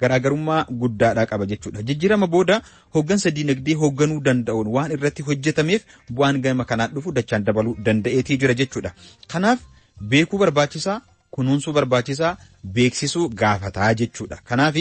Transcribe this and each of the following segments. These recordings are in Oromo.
garaagarummaa guddaadhaa qaba jechuudha. Jijjiirama booda hooggansa diinagdee hoogganuu danda'uun waan irratti hojjetameef bu'aan gama kanaan dhufu dachaan dabaluu danda'eetii jira jechuudha. Kanaaf beekuu barbaachisaa, kunuunsuu barbaachisaa, beeksisuu gaafataa jechuudha. Kanaaf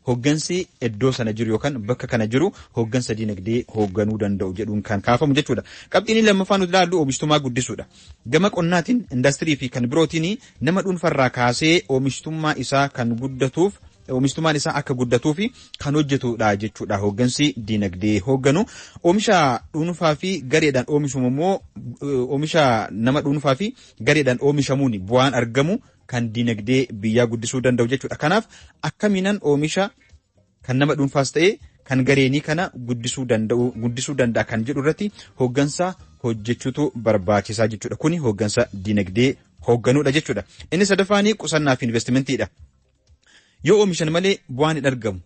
hooggansi iddoo sana jiru yookaan bakka kana jiru hooggansa diinagdee hoogganuu danda'u jedhuun kan kaafamu jechuudha. Qabxiin lammaffaan nuti ilaallu oomishtummaa guddisuudha. Gama qonnaatiin, indaastirii fi kan birootiin nama dhuunfarraa kaasee oomishtummaa isaa kan guddatuuf oomishtummaan isaa akka guddatuuf kan hojjetudha jechuudha. Hooggansi diinagdee hoogganu oomisha dhuunfaa fi gareedhaan oomishamu immoo oomisha nama dhuunfaa fi gareedhaan oomishamuun bu'aan argamu kan diinagdee biyyaa guddisuu danda'u jechuudha. Kanaaf akkamiinan oomisha kan nama dhuunfaas ta'e kan gareenii kana guddisuu danda'u guddisuu danda'a kan jedhu irratti hooggansa hojjechuutu barbaachisaa jechuudha. Kuni hooggansa diinagdee hoogganuudha jechuudha. Inni sadaffaan qusannaa fi investimentiidha. Yoo oomishan malee bu'aan hin argamu.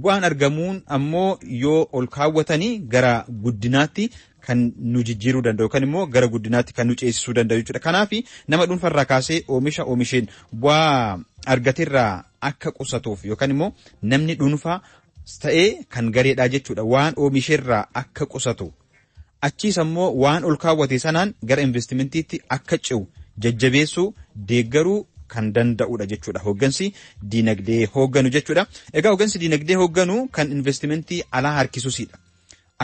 Bu'aan argamuun ammoo yoo ol kaawwatanii gara guddinaatti kan nu jijjiiruu danda'u yookaan immoo gara guddinaatti kan nu ceesisuu danda'u jechuudha. Kanaaf nama dhuunfarraa kaasee oomisha oomisheen bu'aa argateerraa akka qusatuuf yookaan immoo namni dhuunfaa ta'ee kan gareedhaa jechuudha. Waan oomisheerraa akka qusatu achiis ammoo waan ol kaawwate sanaan gara investimentiitti akka ce'u jajjabeessuu deeggaruu kan danda'udha jechuudha. Hooggansi diinagdee hoogganu jechuudha. Egaa hooggansi diinagdee hoogganu kan investimentii alaa harkisuusidha.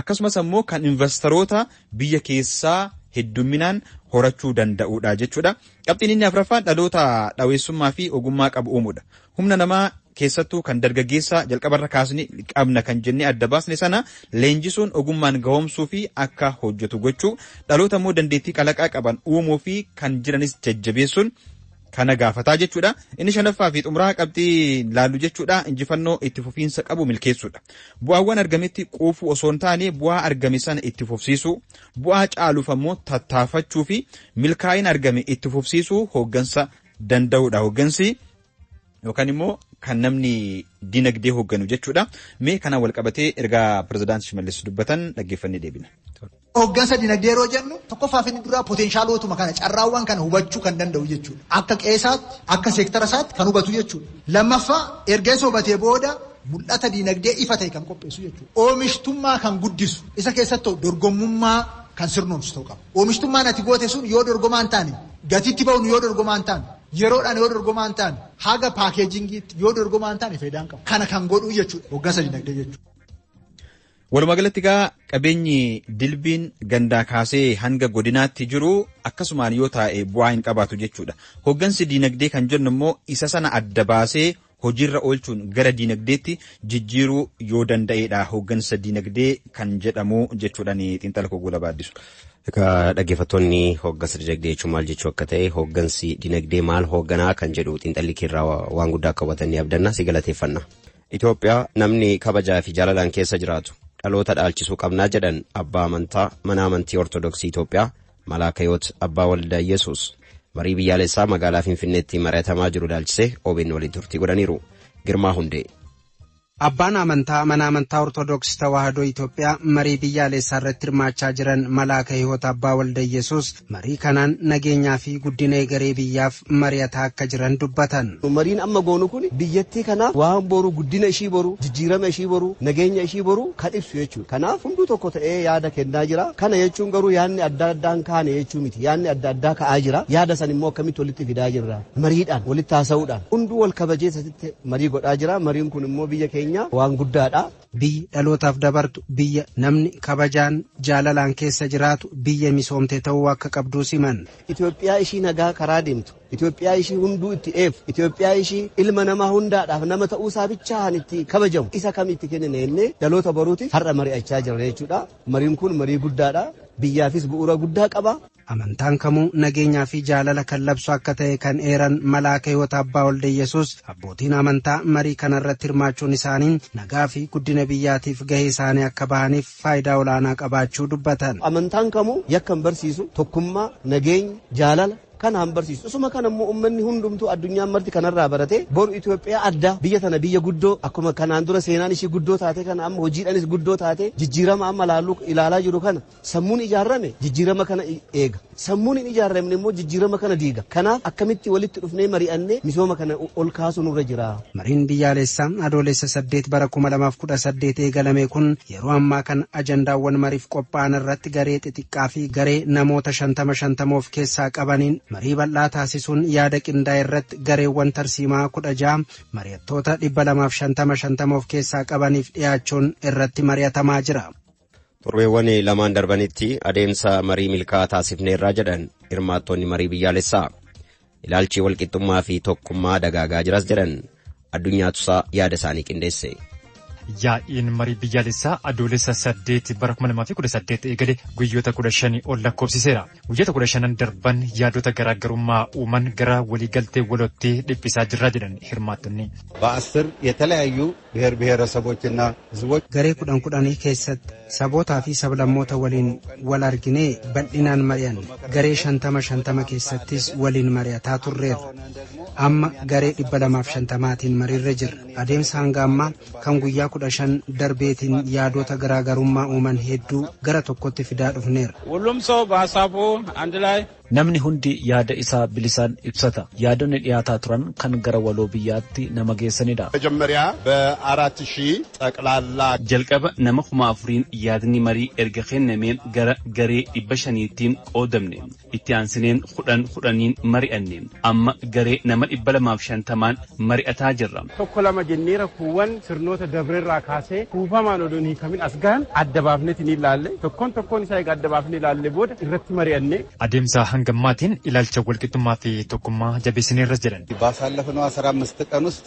Akkasumas ammoo kan investoroota biyya keessaa heddumminaan horachuu danda'udha jechuudha. Qabxiin inni afuraffaan dhaloota dhaweessummaa fi ogummaa qabu uumuudha. Humna namaa keessattuu kan dargaggeessaa jalqabarra kaasne qabna kan jennee adda baasne sana leenjisuun ogummaan gahoomsuu fi akka hojjetu gochuu, dhaloota immoo dandeettii kalaqaa qaban uumuu fi kan jiranis jajjabeessuun kana gaafataa jechuudha. Inni shanaffaa fi xumuraa qabxii laallu jechuudha. Injifannoo itti fufiinsa qabu milkeessuudha. Bu'aawwan argametti quufuu osoo hin taane bu'aa argame sana itti fufsiisuu, bu'aa caaluuf ammoo tattaafachuu fi milkaa'ina argame itti fufsiisuu hooggansa danda'udha. Hooggansi yookaan immoo kan namni dinagdee hoogganu jechuudha. Mee kanaan wal qabatee ergaa pirezidaantii Shimallis dubbatan dhaggeeffannee deebina. Hooggansa dinagdee yeroo jennu tokkoffaa fi duraa potenshaalootuma kana carraawwan kana hubachuu kan danda'u jechuudha. Akka qe'eesaatti akka seektara isaatti kan hubatu jechuudha. Lammaffaa erga isa hubatee booda mul'ata dinagdee ifa ta'e kan qopheessu jechuudha. Oomishtummaa kan guddisu isa keessatti dorgommummaa kan sirnoomsu ta'uu qaba. Oomishtummaan ati goote sun yoo dorgomaa hin taane gatiitti ba'uun yoo dorgomaa hin taane yeroodhaan yoo dorgomaa hin taane haga paakeejingiitti yoo dorgomaa hin taane faayidaan qabu. Kana kan godhu jechuudha hooggansa dinagdee jechuudha. Walumaa galatti egaa qabeenyi dilbiin gandaa kaasee hanga godinaatti jiru akkasumaan yoo taa'e bu'aa hin qabaatu jechuudha. Hooggansi diinagdee kan jennu immoo isa sana adda baasee hojiirra oolchuun gara diinagdeetti jijjiiruu yoo danda'edha. Hooggansa diinagdee kan jedhamu jechuudhaan xiinxala koo gola baaddisu. Egaa dhaggeeffattoonni hooggansa dinagdee jechuun maal jechuu akka ta'e hooggansi dinagdee maal hoogganaa kan jedhu xiinxalli keerraa waan guddaa akka hubatanii abdanna si galateeffanna. Itoophiyaa namni kabajaa fi jaalalaan keessa jiraatu dhaloota dhaalchisuu qabnaa jedhan abbaa amantaa mana amantii Ortodoksii Itoophiyaa Malaakayoot Abbaa Waldaa Yesuus marii biyyaalessaa magaalaa Finfinneetti mari'atamaa jiru ilaalchisee OBN waliin turtii godhaniiru. Girmaa Hundee. Abbaan amantaa mana amantaa Ortodoksii Tawaahidoo Itoophiyaa marii biyyaalessaa irratti hirmaachaa jiran Malaaka Hiwoot Abbaa Walda Yesuus marii kanaan nageenyaa fi guddina egeree biyyaaf mari'ataa akka jiran dubbatan. Mariin amma goonu kun biyyattii kanaaf waan boru guddina ishii boru jijjiirama ishii boru nageenya ishii boru kan ibsu jechuudha. Kanaaf hunduu tokko ta'ee yaada kennaa jira. Kana jechuun garuu yaadni adda addaan kaane jechuu miti. Yaadni adda addaa ka'aa jira. Yaada san immoo akkamitti walitti fidaa jirra. Mariidhaan walitti haasa'uudhaan hunduu wal kabajee asitti marii godhaa jira. Mariin kun immoo biyya keenya waan guddaadha. Biyyi dhalootaaf dabartu biyya namni kabajaan jaalalaan keessa jiraatu biyya misoomte ta'uu akka qabdu siman. Itoophiyaa ishii nagaa karaa deemtu, Itoophiyaa ishii hunduu itti eefu, Itoophiyaa ishii ilma namaa hundaadhaaf nama ta'uusaa bichaan itti kabajamu isa kam itti kennina jennee dhaloota boruutiif har'a mari'achaa jirra jechuudha. Mariin kun marii guddaadha. Biyyaafis bu'uura guddaa qaba. Amantaan kamuu nageenyaa fi jaalala kan labsu akka ta'e kan eeran Malaaka Hiwoot Abbaa Walda Yesuus abbootiin amantaa marii kanarratti hirmaachuun isaanii nagaa fi guddina biyyaatiif gahee isaanii akka bahaniif faayidaa olaanaa qabaachuu dubbatan. Amantaan kamuu yakka hin barsiisu tokkummaa, nageenya, jaalala, Kana han barsiisu. Isuma kana immoo uummanni hundumtuu addunyaan marti kanarraa barate boru Itoophiyaa addaa biyya tana biyya guddoo akkuma kanaan dura seenaan ishii guddoo taate kana amma hojiidhaanis guddoo taate jijjiirama amma ilaalaa jiru kana sammuun ijaarame jijjiirama kana eega. Sammuun hin ijaaramne immoo jijjiirama kana diiga. Kanaaf akkamitti walitti dhufnee mari'annee misooma kana ol kaasuu nurra jira. Mariin biyyaalessaa Adoolessa 8 bara 2018 eegalame kun yeroo ammaa kana ajandaawwan mariif qophaa'an irratti garee xixiqqaa fi garee namoota 50-50 of keessaa qabaniin marii bal'aa taasisuun yaada qindaa'e irratti gareewwan tarsiimaa 16 mari'attoota 250-50 of keessaa qabaniif dhiyaachuun irratti mari'atamaa jira. Torbeewwan lamaan darbanitti adeemsa marii milkaa'aa taasifneerraa jedhan hirmaattonni marii biyyaalessaa. Ilaalchi walqixxummaa fi tokkummaa dagaagaa jiras jedhan addunyaa tusaa yaada isaanii qindeesse. Yaa'iin marii biyyaalessaa Adoolessa 8 bara 2018 eegale guyyoota 15 ol lakkoofsiseera. Guyyoota 15 darban yaadota garaagarummaa uuman gara waliigaltee walootti dhiphisaa jirra jedhan hirmaattonni. በአስር የተለያዩ ብሔር ብሔረሰቦችና ሕዝቦች Garee 10-10 keessatti sabootaa fi sablammoota waliin wal arginee bal'inaan mari'anne. Garee 50-50 keessattis waliin mari'ataa turreerra. Amma garee 250tiin mariirra jirra. Adeemsa hanga ammaa kan guyyaa 15 darbeetiin yaadota garaagarummaa uuman hedduu gara tokkotti fidaa dhufneerra. ሁሉም ሰው በሀሳቡ አንድ ላይ Namni hundi yaada isaa bilisaan ibsata. Yaadonni dhiyaataa turan kan gara waloo biyyaatti nama geessanidha. መጀመሪያ በአራት ሺህ ጠቅላላ Jalqaba nama 4000 yaadni marii erga kennameen gara garee 500tti qoodamne. Itti aansineen 10-10 mari'anne. Amma garee nama 250 mari'ataa jirra. Tokko lama jennee rakkoowwan sirnoota dabreerraa kaasee kuufamaan odoo hin hiikamin as gahan adda baafneeti ni ilaalle. Tokkoon tokkoon isaa egaa adda baafnee ilaalle booda irratti mari'anne. Adeemsa hangammaatiin ilaalcha walqixxummaa fi tokkummaa jabeessineerras jedhan. ባሳለፍነው 15 ቀን ውስጥ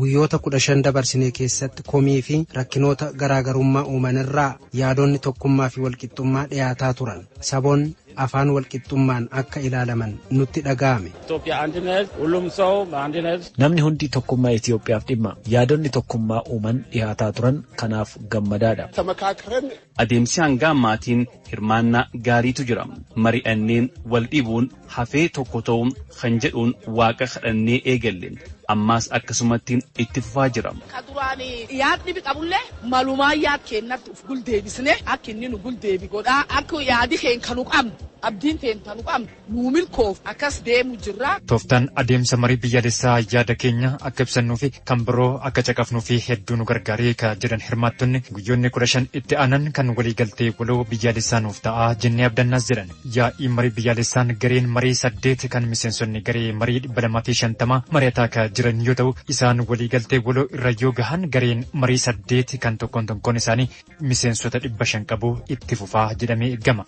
Guyyoota 15 dabarsine keessatti komii fi rakkinoota garaagarummaa uuman irraa yaadonni tokkummaa fi walqixxummaa dhiyaataa turan. Saboonni afaan walqixxummaan akka ilaalaman nutti dhaga'ame. ኢትዮጵያ አንድነት ሁሉም ሰው በአንድነት Namni hundi tokkummaa Itoophiyaaf dhimma. Yaadonni tokkummaa uuman dhiyaataa turan kanaaf gammadaadha. ተመካክረን Adeemsi hanga ammaatiin hirmaannaa gaariitu jira. Mari'anneen wal dhibuun hafee tokko ta'uun kan jedhuun waaqa kadhannee eegalle. Ammaas akkasumatti itti fufaa jira. Ka duraan yaadni qabullee malumaa yaad kennatti uf guldeebisne akka inni nu guldeebi godhaa akka yaadi keen kanu qabnu abdiin teen kanu qabnu nuu milkoof akkas deemu jirra. Tooftaan adeemsa marii biyyaalessaa yaada keenya akka ibsannuu fi kan biroo akka caqafnuu fi hedduu nu gargaaree ka jedhan hirmaattonni guyyoonni 15 itti aanan kan waliigaltee waloo biyyaalessaa nuuf ta'a jennee abdannaas jedhan. Yaa'ii marii biyyaalessaan gareen marii 8 kan miseensonni garee marii 250 mari'ataa ka jiran yoo ta'u isaan waliigaltee waloo irra yoo gahan gareen marii 8 kan tokkoon tokkoon isaanii miseensota 500 qabu itti fufaa jedhamee eegama.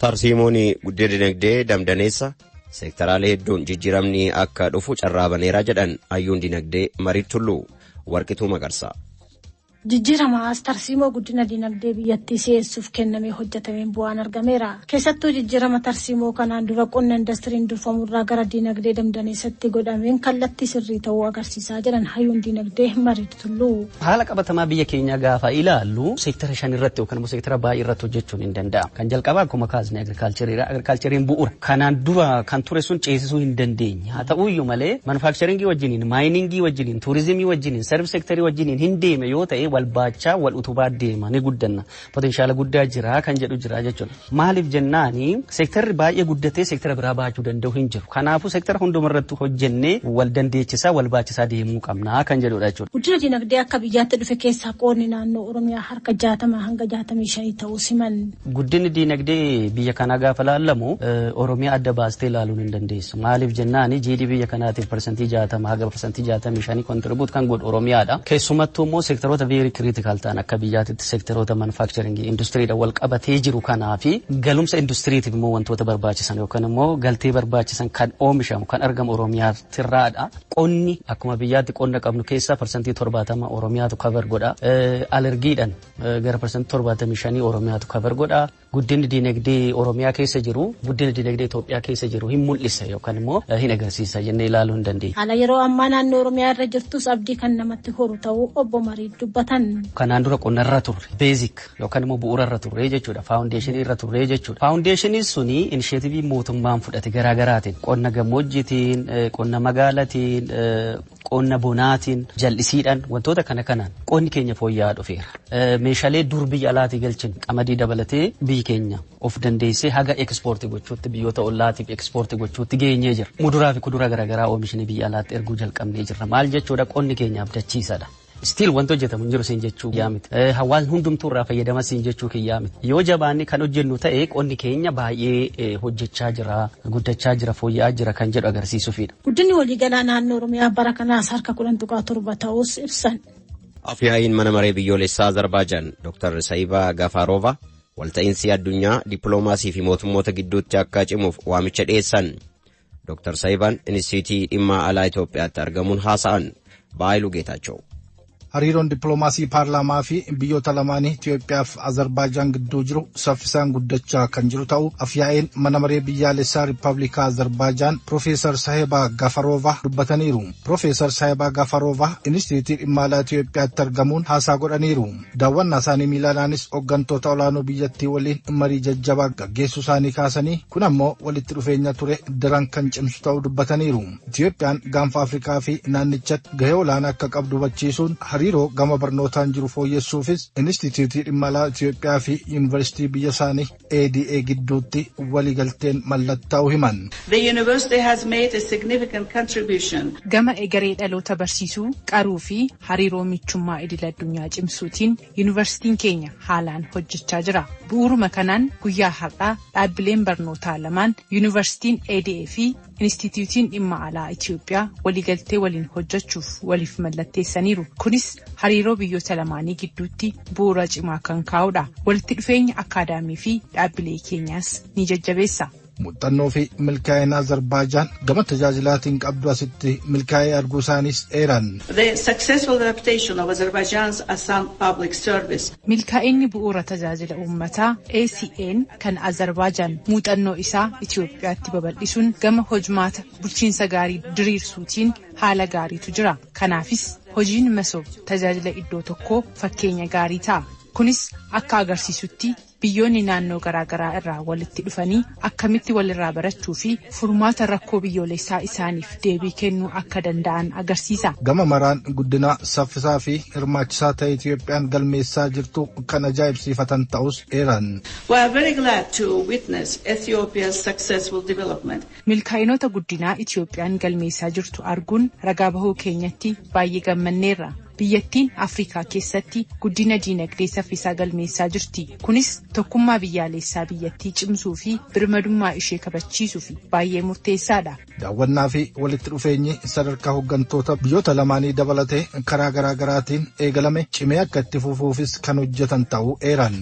Tarsiimoon guddina dinagdee damdaneessa seektaraalee hedduun jijjiiramni akka dhufu carraa baneeraa jedhan hayyuun dinagdee Marii Tulluu Warqituu Magarsaa. Jijjiirama as tarsiimoo guddina dinagdee biyyattii si'eessuuf kennamee hojjetameen bu'aan argameera. Keessattuu jijjiirama tarsiimoo kanaan dura qonna indastiriin durfamurraa gara dinagdee damdaneessatti godhameen kallattii sirrii ta'uu agarsiisaa jiran hayyuun dinagdee Marii Tulluu. Haala qabatamaa biyya keenyaa gaafa ilaallu seektara 5 irratti yookaan immoo seektara baay'ee irratti hojjechuun hin danda'amu. Kan jalqabaa akkuma kaasne agirikaalcheriidha. Agirikaalcheriin bu'uura. Kanaan dura kan ture sun ceesisuu hin dandeenye. Haa ta'uyyuu malee manufaakcharingii wajjiniin, maayiningii wajjiniin, tuurizimii wajjiniin, sarvis seektarii wajjiniin hin deeme yoo ta'e wal baachaa wal utubaa deema ni guddanna. Potenshaala guddaa jira kan jedhu jira jechuudha. Maaliif jennaani seektarri baay'ee guddatee seektara biraa baachuu danda'u hin jiru. Kanaafuu seektara hundumarratti hojjennee wal dandeechisaa wal baachisaa deemuu qabna kan jedhudha jechuudha. Guddina dinagdee akka biyyaatti dhufe keessaa qoodni naannoo Oromiyaa harka 60 hanga 65 ta'uu siman. Guddinni dinagdee biyya kanaa gaafa laallamu Oromiyaa adda baastee ilaaluun hin dandeessu. Maaliif jennaani GDP biyya kanaatiif 60% haga 65% kontribuut kan godhu Oromiyaadha. Keessumattuu immoo seektaroota very critical ta'an akka biyyaatitti seektaroota manufacturing industiriidha wal qabatee jiru kanaa fi galumsa industiriitiif immoo wantoota barbaachisan yookaan immoo galtee barbaachisan kan oomishamu kan argamu Oromiyaatirraadha. Qonni akkuma biyyaatti qonna qabnu keessaa 70% Oromiyaatu cover godha. Alergiidhaan gara 75% Oromiyaatu cover godha. Guddinni diinagdee Oromiyaa keessa jiru guddina diinagdee Itoophiyaa keessa jiru hin mul'isa yookaan immoo hin agarsiisa jennee ilaaluu hin dandeenya. Haala yeroo ammaa naannoo Oromiyaa irra jirtus abdii kan namatti horu ta'uu obbo Marii dubbatan. Kanaan dura qonnarra turre basic yookaan immoo bu'uurarra turre jechuudha. Faawundeeshinii irra turre jechuudha. Faawundeeshiniin suni inisheetivii mootummaan fudhate garaagaraatiin qonna gammoojjiitiin, qonna magaalatiin, qonna bonaatiin, jal'isiidhaan wantoota kana kanaan qonni keenya fooyya'aa dhufeera. Meeshaalee dur biyya alaatii galchin qamadii dabalatee biyyi keenya of dandeessee haga ekspoortii gochuutti biyyoota ollaatiif ekspoortii gochuutti geenyee jira. Muduraa fi kuduraa garaagaraa oomishni biyya alaatti erguu jalqabnee jirra. Maal jechuudha qonni keenya abdachiisadha. Still wanti hojjetamu hin jiru siin jechuu kiyyaa miti. Hawaasni hundumtuu irraa fayyadama siin jechuu kiyyaa miti. Yoo jabaanni kan hojjennu ta'e qonni keenya baay'ee hojjechaa jira, guddachaa jira, fooyya'aa jira kan jedhu agarsiisuufidha. Guddinni waliigalaa naannoo Oromiyaa bara kanaas harka 10.7 ta'us ibsan. Afyaa'iin mana maree biyyoolessaa Azerbaajaan Dr. Saayibaa Gafaarova walta'iinsi addunyaa dippiloomaasii fi mootummoota gidduutti akka cimuuf waamicha dhiyeessan. Dr. Saayibaan Inistiitii dhimma alaa Itoophiyaatti argamuun haasa'an. Baayiluu Geetaachoo. Hariiroon dippiloomaasii paarlaamaa fi biyyoota lamaanii Itoophiyaa fi Azerbaajaan gidduu jiru saffisaan guddachaa kan jiru ta'uu afyaa'iin mana maree biyyaalessaa Riippaabilikaa Azerbaajaan Piroofeesar Saahibaa Gafaroova dubbataniiru. Piroofeesar Saahibaa Gafaroova Inistiitii dhimma alaa Itoophiyaatti argamuun haasaa godhaniiru. Daawwannaa isaanii miilaanaanis hooggantoota olaanoo biyyattii waliin marii jajjabaa gaggeessuu isaanii kaasanii kun ammoo walitti dhufeenya ture daran kan cimsu ta'uu dubbataniiru. Itoophiyaan gaanfa Afrikaa fi naannichatti gahee olaanaa akka qabdu hubachiisuun hariiroo gama barnootaan jiru fooyyessuufis Inistiitiitii dhimma alaa Itoophiyaa fi Yuunivarsiitii biyya isaanii ADA gidduutti waliigalteen mallattaa'u himan. The university has made a significant contribution. Gama egeree dhaloota barsiisuu, qaruu fi hariiroo michummaa idil addunyaa cimsuutiin yuunivarsiitiin keenya haalaan hojjechaa jira. Bu'uuruma kanaan guyyaa har'aa dhaabbileen barnootaa lamaan yuunivarsiitiin ADA fi Inistiitiitiin dhimma alaa Itoophiyaa waliigaltee waliin hojjechuuf waliif mallatteessaniiru. Kunis hariiroo biyyoota lamaanii gidduutti bu'uura cimaa kan kaa'udha. Walitti dhufeenya akaadaamii fi dhaabbilee keenyaas ni jajjabeessa. Muuxannoo fi milkaa'ina Azerbaajaan gama tajaajilaatiin qabdu asitti milkaa'ee arguu isaaniis eeran. The successful adaptation of Azerbaijan's Asan Public Service. Milkaa'inni bu'uura tajaajila uummataa ACN kan Azerbaajaan muuxannoo isaa Itoophiyaatti babal'isuun gama hojmaata bulchiinsa gaarii diriirsuutiin haala gaariitu jira. Kanaafis hojiin masoob tajaajila iddoo tokkoo fakkeenya gaarii ta'a. Kunis akka agarsiisutti biyyoonni naannoo garaagaraa irraa walitti dhufanii akkamitti walirraa barachuu fi furmaata rakkoo biyyoolessaa isaaniif deebii kennuu akka danda'an agarsiisa. Gama maraan guddina saffisaa fi hirmaachisaa ta'e Itoophiyaan galmeessaa jirtu kan ajaa'ibsiifatan ta'us eeran. We are very glad to witness Ethiopia's successful development. Milkaa'inoota guddinaa Itoophiyaan galmeessaa jirtu arguun ragaa bahuu keenyatti baay'ee gammanneerra. Biyyattiin Afrikaa keessatti guddina diinagdee saffisaa galmeessaa jirti. Kunis tokkummaa biyyaalessaa biyyattii cimsuu fi birmadummaa ishee kabachiisuuf baay'ee murteessaadha. Daawwannaa fi walitti dhufeenyi sadarkaa hooggantoota biyyoota lamaanii dabalatee karaa garaa garaatiin eegalame cimee akka itti fufuufis kan hojjetan ta'uu eeran.